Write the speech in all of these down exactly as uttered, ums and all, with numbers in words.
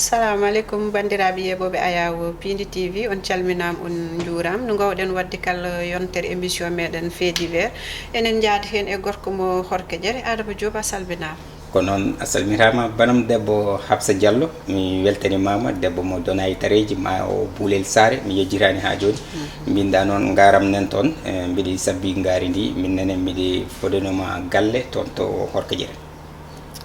Assalamu aleykum, banndiraaɓe yeeɓooɓe Ayaawo Piindi T V, on calminaama, on njuuraama. No ngoowɗen waɗde kala yontere émission meɗen Fait divers. Enen njaadi heen e gorko mo Horkejere, Adama Diop, a salminaama. Ko noon, a salmitaama, banam debbo Habsa Diallo. Mi weltanimaama, debbo mo Donayi Tareji, ma o Bulel Saare, mi yejjitaani haa jooni. Mbinda noon, ngaaram nen toon, eh, mbiɗi sabbi ngaari ndi, min nene mbiɗi fodanoma galle toon to Horkejere.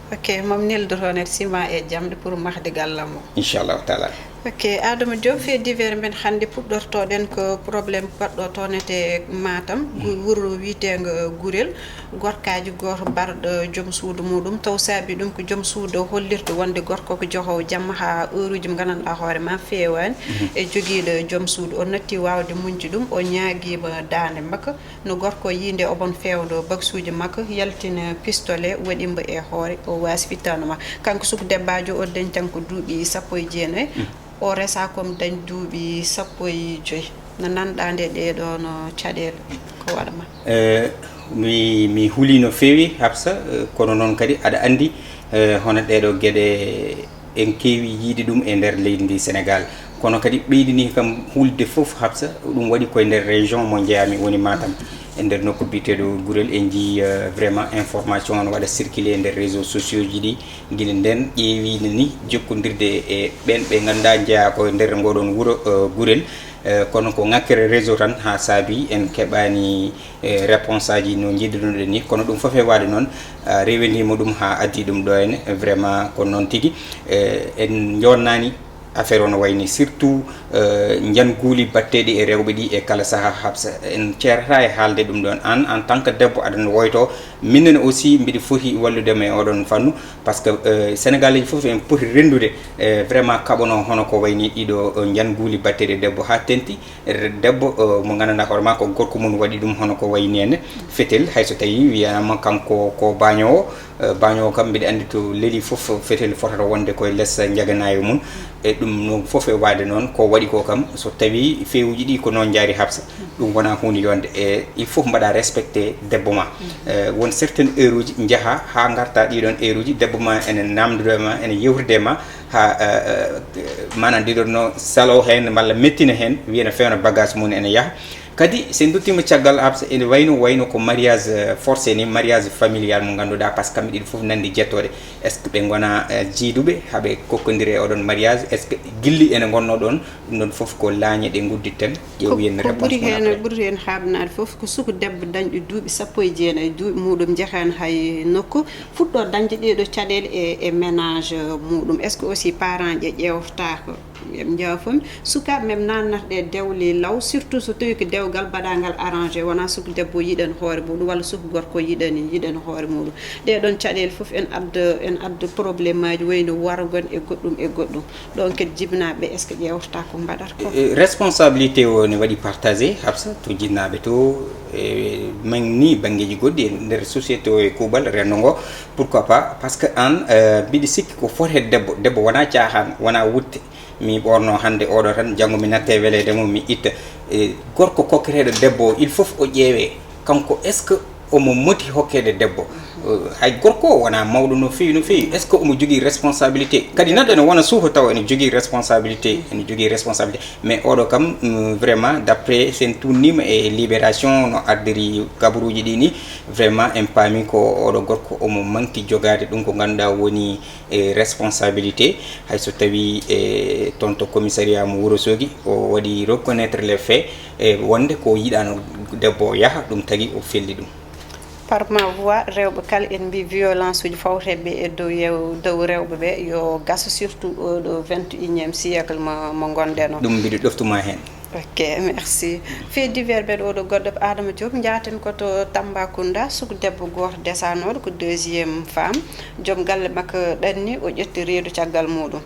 Ok, mam neldoto ne sima e jamɗe pour mahde gallam o. Inchallahu taala. Ok, Adama Diop, Fait divers men hannde puɗɗortoɗen ko problème baɗɗo toon e Matam, gu-, wuro wiyeteengo Gurel. Gorkaaji gooto barɗo joom suudu muɗum, taw saabi ɗum ko joom suudu o hollirta wonde gorko ko johoowo jamma haa heure uji mo nganndanɗaa hoore ma feewaani e jogiiɗo joom suudu. O natti waawde muñde ɗum, o ñaagiima daande makko. No gorko yiide omon feewndo baksuuji makko, yaltina pistolet, waɗi mbo e hoore, o waasi fittaandu makko. Kanko suku debbaajo o dañi tan ko duuɓi sappo e jeenayi, o resa kom dañ duuɓi sappo e joyi. No nanɗaa nde ɗee ɗoo no caɗeele ko waɗa ma? Eh, mi, mi huli no feewi, Habsa, eh, kono noon kadi aɗa anndi, eh, hono ɗee ɗoo geɗe en keewi yiide ɗum e nder leydi ndi Sénégal. Kono kadi ɓeydini kam hulde fof, Habsa, ɗum waɗi koye nder région mo njeyaa-mi, woni Matam. E nder nokku biyeteeɗo Gurel, en njii, eh, vraiment information on waɗa circuler e nder réseaux sociaux ji ɗi. Gila nden ƴeewiino ni jokkondirde e ɓeen ɓe ngannduɗaa njeyaa ko e nder ngoɗon wuro, eh, Gurel. Eh, kono ko ŋakkere réseau tan haa saabi en keɓaani, eh, réponse aji no njiɗdunoɗen ni. Kono ɗum fof e waade noon, ah, rewindiima ɗum haa addi ɗum ɗo henne. Vraiment ko noon tigi. Eh, en njoonnaani affaire o no wayni, surtout, eh, njanguuli batteeɗi e rewɓe ɗi e kala sahaa. Habsa, en ceerata e haalde ɗum ɗoon. Aan, en tant que debbo, aɗa no woytoo. Minen aussi, mbiɗi foti wallude ma e oɗon fannu, parce que, eh, Sénégalais fof en poti renndude, eh, vraiment kaɓano hono ko wayni ɗiɗo, eh, njanguuli batteeɗi debbo haa tenti. Re-, debbo, eh, mo nganndanɗaa hoore ma ko gorko mum waɗi ɗum hono ko wayni henne fetel, hay so tawii wiyaama kanko ko baañoowo, eh, baañoowo kam mbiɗa anndi to leeli fof fetel fotata wonde koye les njaganaayo mum. E ɗum no fof e waade noon ko waɗi ko kam, so tawii feewuji ɗi ko noon njaari, Habsa, ɗum wonaa huunde yonde. E il faut mbaɗa respecté debbo ma. Eh, won certaines heure uji njaha haa ngarta ɗiɗon heure uji, debbo ma ene namdude ma, ene yewtide ma, haa, eh, eh, maanaam ndiɗon no salo heen walla mettina heen, wiya no fewna bagage mum ene yaha. Kadi so en nduttiima caggal, Habsa, ene wayno, wayno ko mariage, eh, forcé ni, mariage familial mo ngannduɗaa, parce que kamɓe ɗiɗo fof nanndi jettooɗe. Est-ce que ɓe ngonaa, eh, jiiduɓe haa ɓe kokkondiri e oɗon mariage? Est-ce que gilli ene ngonnoo ɗoon? Ɗum ɗoon fof ko laañe ɗe ngudditten. Ƴeew yen ko réponse ɓuri mon heen, après. Ɓuri heen haaɓnaade fof ko suku debbo dañɗo duuɓi sappo e jeenayi, duuɓi muɗum njahaani hay nokku, fuɗɗo dañde ɗee ɗoo caɗeele e, e ménage muɗum. Est-ce que aussi parent ƴe ƴeewtaako? Em njaafumi. Sukaaɓe men naatnata ɗe dewle law, surtout so tawii ko dewgal baɗangal arrangé, wonaa suku debbo yiɗani hoore muɗum walla suku gorko yiɗani, yiɗani hoore muɗum. Ɗee ɗoon caɗeele fof en adda, en adda problème aji wayno wargol e goɗɗum e goɗɗum. Ɗoon kadi jibinaaɓe ɓe, est-ce que ƴeewtataa ko mbaɗata ko? E, e, responsabilité o ne waɗi partagé, Habsa, to jinnaaɓe to, e, man ni banngeeji goɗɗi e nder société o e kuuɓal renndo ngo. Pourquoi pas? Parce que aan, eh, mbiɗi sikki ko foti e debbo. Debbo wonaa caahaan, wonaa wutte. Mi ɓoorno hannde oɗo tan, janngo mi natte weleede mum, mi itta. E, gorko kokketeeɗo debbo o, il faut o ƴeewee. Kanko, est-ce que omo moti hokkeede debbo? Eh, hay gorko o wonaa mawɗo no feewi, no feewi. Est-ce que omo jogii responsabilité? Kadi neɗɗo ene wona suufa tawa ene jogii responsabilité, ene jogii responsabilité. Mais oɗo kam, mm, vraiment, d'après sen tunnima e Libération no ardiri kabaruuji ɗi ni, vraiment en paami ko oɗo gorko omo manki jogaade ɗum ko ngannduɗaa woni e responsabilité. Hay so tawii e toon to commissariat mo Wuro Soogi, o waɗi reconnaître les faits, e wonde ko yiɗaano debbo o yaha, ɗum tagi o felli ɗum. Par ma voix, rewɓe kala en mbi violence uji fawteɓe e dow yew-, dow rewɓe ɓe yo gaso, surtout oɗo vingt et unième siècle mo, mo ngonɗen o. Ɗum mbiɗo ɗoftuma heen. Ok, merci. Fait divers ɓe ɗo, ɗo goɗɗo Adama Diop, njaaten ko to Tambacounda, suku debbo gooto desanooɗo ko deuxième femme. Joom galle makko ɗanni, o ƴetti reedu caggal muɗum.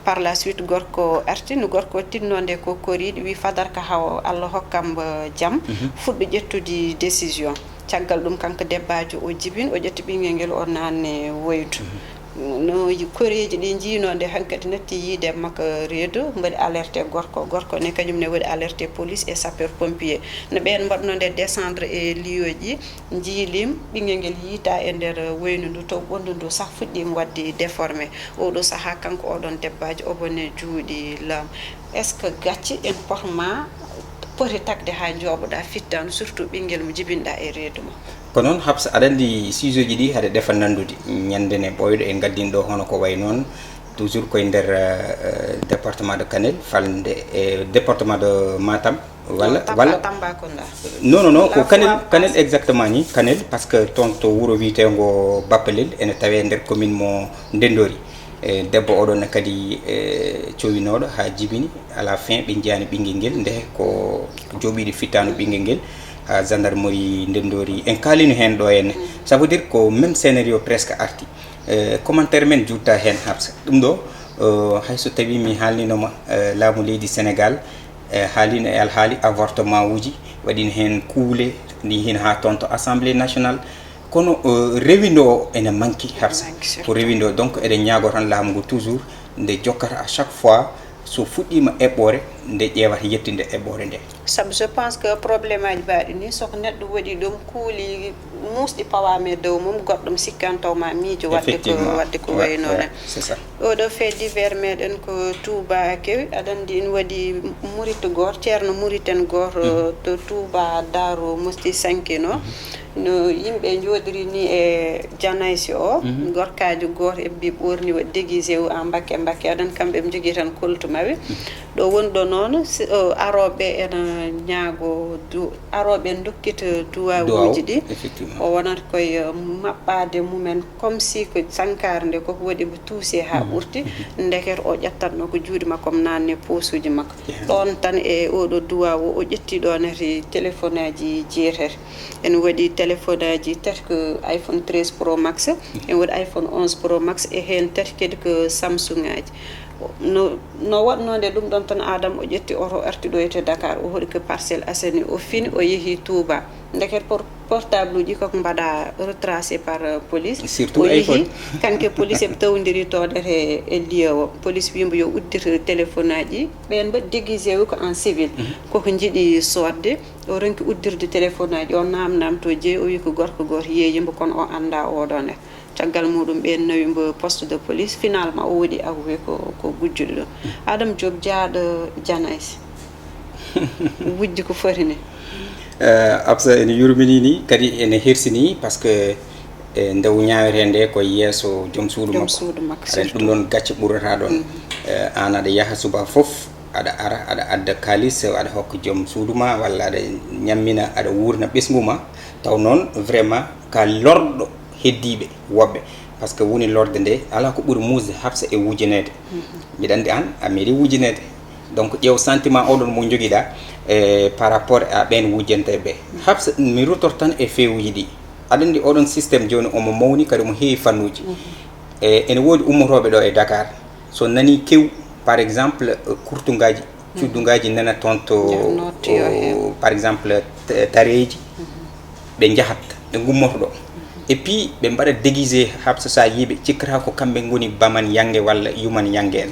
Par la suite, gorko arti, no gorko tinno nde ko koriiɗi, wi fadarka haw Allah hokkam jam, fuɗɗo ƴettude décision. Caggal ɗum, kanko debbaajo o jibin, o ƴetti ɓinngel ngel, o naanne woydu. No koreeji ɗi njiynoo nde hankadi natti yiide makko reedu, mbaɗi alerté gorko. Gorko ne kañum ne waɗi alerté police e sapeur pompier. No ɓeen mbaɗno nde descendre e liyoji, njiilim ɓinngel ngel yiita e nder waynu ndu, to ɓanndu ndu sah fuɗɗiima waɗde déformé. Oɗo sahaa kanko oɗon debbaajo omo ne juuɗi laam. Est-ce que gacce en potma poti tagde haa njooɓoɗaa fittaandu, surtout ɓinngel mo jibinɗaa e reedu ma? Ko noon, Habsa, aɗa anndi sujet ji ɗi haɗa defa nanndude. Ñande ne ɓooyɗo e ngaddin ɗo hono ko wayi noon, toujours koye nder, euh, département de Kanel, falnde e département de Matam, walla, walla Tambacounda. Non, non, non, ko Kanel, Kanel exactement ni, Kanel, parce que toon to wuro wiyeteengo Bappalel, ene tawee nder commune mo Ndendori. E debbo oɗon ne kadi, e cowinooɗo haa jibini, à la fin ɓe njiyaani ɓinngel ngel, nde ko jooɓiiɗo fittaandu ɓinngel ngel, haa gendarmerie Ndendori en kaalino heen ɗo henne. Ça veut dire ko même scénario presque arti. E commentaire men juutta heen, Habsa. Ɗum ɗo, e, hay so tawii mi haalnino ma, e, laamu leydi Sénégal, e, haalino e alhaali avortement uji, waɗino heen kuule, ni heen haa toon to Assemblée nationale. Kono, e, rewindo o ene manki, Habsa. Ko rewindo o. Donc, eɗen ñaago tan laamu ngu toujours nde jokkata à chaque fois so fuɗɗiima eɓɓoore, nde ƴeewata yettinde eɓɓoore nde. Sabu je pense que problème aji mbaɗi ni, so ko neɗɗo waɗi ɗum, kuuli muusɗi pawaama e dow mum, goɗɗo mo sikkanto ma miijo waɗde ko, effectivement, waɗde ko wayi noon. Ouais, c'est ça. Oɗo fait divers meɗen ko Touba kewi, aɗa anndi ene waɗi murit gooto, ceerno muriten gooto to Touba Darou Mouhty sankino. No yimɓe njooɗiri ni e janaysi o, gorkaajo gooto hebbi ɓoorni waɗi déguisé o en mbakke mbakke, aɗa anndi kamɓe ɓe njogii tan koltu maɓɓe. Ɗo woni ɗo noon, si, o, arooɓe ena ñaago du-, arooɓe ndokkita duwawuuji ɗi. Effectivement. O wonata koye, eh, maɓɓaade mumen, comme si ko sankaare nde koko waɗi mo tuuse haa ɓurti. Ndeket o ƴettatno ko juuɗe makko, mo naatni e poosuuji makko. Ɗoon tan e oɗo duwawu, o ƴetti ɗoon hati téléphone aji jeetati. Ene waɗi téléphone aji tati ko iPhone treize Pro Max, ene waɗi iPhone onze Pro Max, e heen tati kadi ko Samsung aji. No, no waɗnoo nde ɗum ɗoon tan, Adama, o ƴetti oto, o arti ɗo e to Dakar, o hoɗi ko Parcelles Assainies, o fini, o yehi Touba. Ndeket por-, portable uji koko mbaɗa retracé par, euh, police. Surtout o yehi, iPhone. Kanko e police eɓe tawdiri toon e, e lieu o. Police wii mbo yo uddir téléphone aji. Ɓeen mbaɗi déguisé wi ko en civil. Koko njiɗi soodde. O ronki uddirde téléphone aji, o naamnaama to jeyi, o wi ko gorko gooto yeeyi mbo, kono o anndaa oɗo ne. Caggal muɗum ɓeen nawi mbo poste de police, finalement o waɗi avoué ko, ko gujjuɗo ɗum. Adama Diop, jeyaaɗo janaysi. Wujji ko foti ni. Eh, Absa ene yurmini ni, kadi ene hersini, parce que, eh, nde o ñaawetee nde ko yeeso joom suudu makko. Joom suudu makko, surtout. Aɗa anndi ɗum ɗoon gacce ɓurata ɗoon. Eh, aan aɗa yaha suba fof, aɗa ara, aɗa adda kaalis, aɗa hokka joom suudu ma, walla aɗa ñammina, aɗa wuurna ɓesngu ma, taw noon vraiment ka lorɗo heddiiɓe woɓɓe. Parce que woni lorde nde, alaa ko ɓuri muusde Habsa e wujineede. Mbiɗa anndi aan, a meeɗi wujineede. Donc, ƴeew sentiment oɗon mo njogiɗaa, eh, par rapport à ɓeen wujjanteeɓe ɓe. Habsa, mi ruttor tan e feewuuji ɗi. Aɗa anndi oɗon système jooni omo mawni, kadi omo heewi fannuuji. E, ene woodi ummotooɓe ɗo e Dakar. So nani kew, par exemple, eh, kurtungaaji, cuddungaaji nana toon to, par exemple, t-, tareeji, ɓe njahat, ɓe ngummoto ɗo. Et puis, ɓe mbaɗa déguisé, Habsa, so a yii ɓe, cikkata ko kamɓe ngoni Baman Yange walla Yuman Yange en.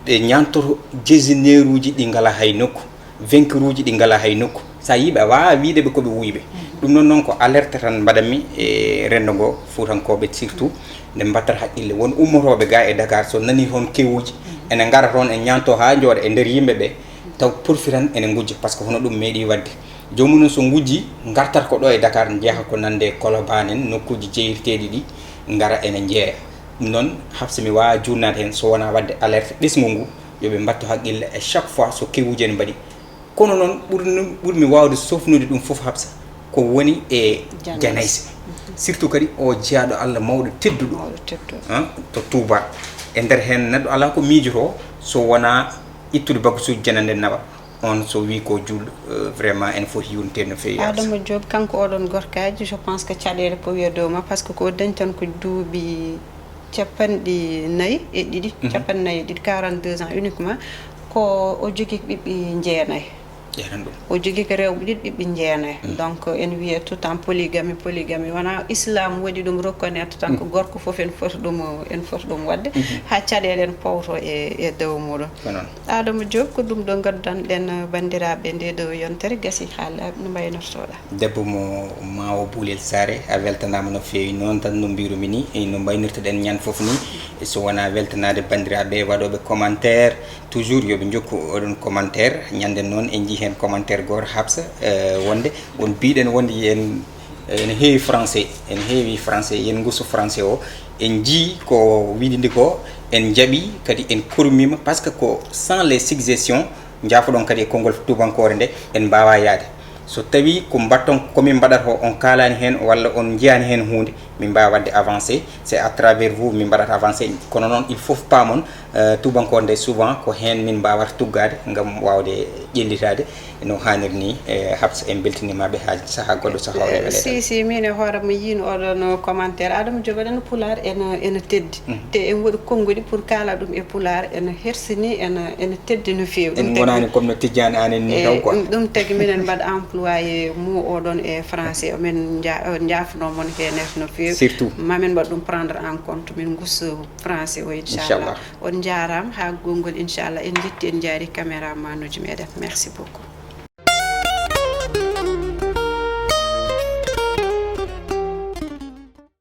Ɓe ñaantoto jesineeruuji ɗi ngalaa hay nokku, venkiruuji ɗi ngalaa hay nokku. So a yii ɓe, a waawaa wiyde ɓe ko ɓe wuyɓe. Ɗum noon, noon ko alerte tan mbaɗanmi e renndo ngo, Fuutankooɓe surtout, nde mbattata haqqille. Won ummotooɓe gaa e Dakar, so nani toon kewuuji, ene ngara toon, e ñaanto haa njooɗa e nder yimɓe ɓe, taw porfi tan ene ngujja, parce que hono ɗum meeɗi waɗde. Joomum en so ngujji, ngartat ko ɗo e Dakar, njeeha ko nande Colobane en, nokkuuji jeeyirteeɗi ɗi, ngara ene njeeya. Ɗum noon, Habsa, mi waawaa juutnaade heen so wonaa waɗde alerte ɓesngu ngu, yo ɓe mbattu haqqille e chaque fois so kewuuji ene mbaɗi. Kono noon, ɓurmi, ɓurmi waawde sofnude ɗum fof, Habsa, ko woni e janaysi. Janaysi. Surtout kadi o jeyaaɗo Allah mawɗo tedduɗo. Mawɗo tedduɗo. Hein, to Touba. E nder heen, neɗɗo alaa ko miijotoo so wonaa ittude bagasuuji janannde nawa. On so wii ko juulɗo, eh, vraiment ene foti yurmeteede no feewi. Adama Diop, kanko oɗon gorkaaji, je pense que caɗeele powi e dow ma, parce que ko o dañi tan ko duuɓi capanɗe nayi e ɗiɗi, capanɗe nayi e ɗiɗi, quarante-deux ans uniquement, ko o jogii ɓiɓɓe jeenayi. Ƴeetan ɗum. O jogii ko rewɓe ɗiɗi, ɓiɓɓe njeenayi. Donc en wiyat tout le temps polygamie, polygamie wona islam waɗi ɗum reconnaître tan ko gorko fof en foti ɗum en foti ɗum waɗde. Haa caɗeele en powto e e dow muɗum. Ko noon. Adama Diop, ko ɗum ɗo ngadduɗen ɗen banndiraaɓe nde ɗo yontere, gasi haa laaɓi no mbaynortoɗa? Debbo mo Maawo Buulel Saare, a weltanaama no feewi. Noon tan no mbirumi ni, e no mbaynirtoɗen ñande fof ni, so wonaa weltanaade banndiraaɓe waɗooɓe commentaire, toujours yo ɓe njokku oɗon commentaire. Ñande noon en njii heen commentaire gooto, Habsa, eh, wonde on mbiɗen wonde en ene heewi français, ene heewi français, yen ngusu français o. En njii ko wiɗi ndi ko, en njaɓi kadi, en kormima, parce que ko sans les suggestions, njaafoɗon kadi e konngol tubankoore nde, en mbaawa yaade. So tawi ko mbatton, ko min mbaɗata o, on kaalaani heen walla on njiyaani heen huunde, min mbaawa waɗde avancé. C'est à travers vous min mbaɗata avancé. Kono noon il faut paamon, euh, tubankoore nde souvent ko heen min mbaawata tuggaade ngam waawde ƴellitaade no haaniri ni. E Habsa, en mbeltiniima ɓe haa sahaa goɗɗo, sahaa o si si min e hoore ma yiin oɗon commentaire, Adama Diop, aɗa anndi pulaar ene ene teddi, te en waɗi konnguɗi pour kaala ɗum e pulaar, ene hersini, ene ene teddi no feewi. En ngonaani comme no tijjaani anen ni taw quoi. Ɗum tagi minen mbaɗa employé mot oɗon e français, omin njaafno mon heener no feewi. Surtout. Mamin mbaɗ ɗum prendre en compte, min ngusu français o inchallah. On njaaraama haa gonngol inchallah. En njetti, en njaari caméra manuji meɗen. Merci beaucoup.